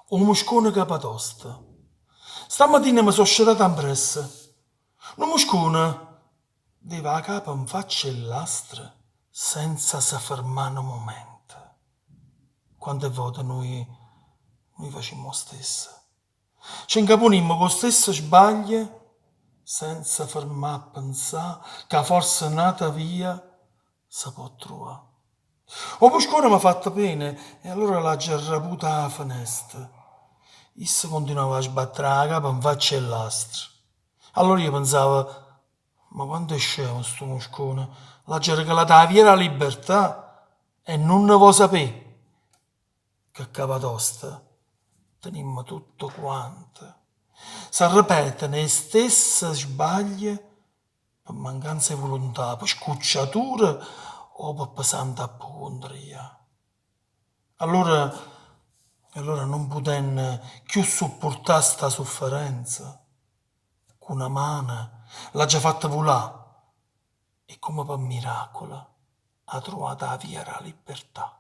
'O muscone capatosta. Stammatina me so' scetato ampressa. Nu muscone deva 'a capa 'nfaccia 'e llastre senza se fermà nu mumento. Quante vote nuje nuje facimmo 'o stesso. Ce 'ncapunimmo cu 'o stesso sbaglio senza fermà a penzà ca forse n'ata via se po' truvà. O muscone m'ha fatto pena e allora l'aggio araputa 'a fenesta. Isso continuava a sbattere 'a capa 'nfaccia 'e llastre. Allora io pensavo, ma quanto è scemo stu muscone, l'aggio regalata 'a via d' 'a libertà e nun ne vo' sapè. Che capa tosta tenimmo tutte quante. S'arrepeteno 'e stesse sbaglie pe mancanza 'e vuluntà, pe scucciatura o pe pesante appocundria. Allora, allora nun putenno cchiù suppurtà sta sufferenza, cu na mano l'aggio fatta vulà e comme pe miracolo ha truvato 'a via d' 'a libertà.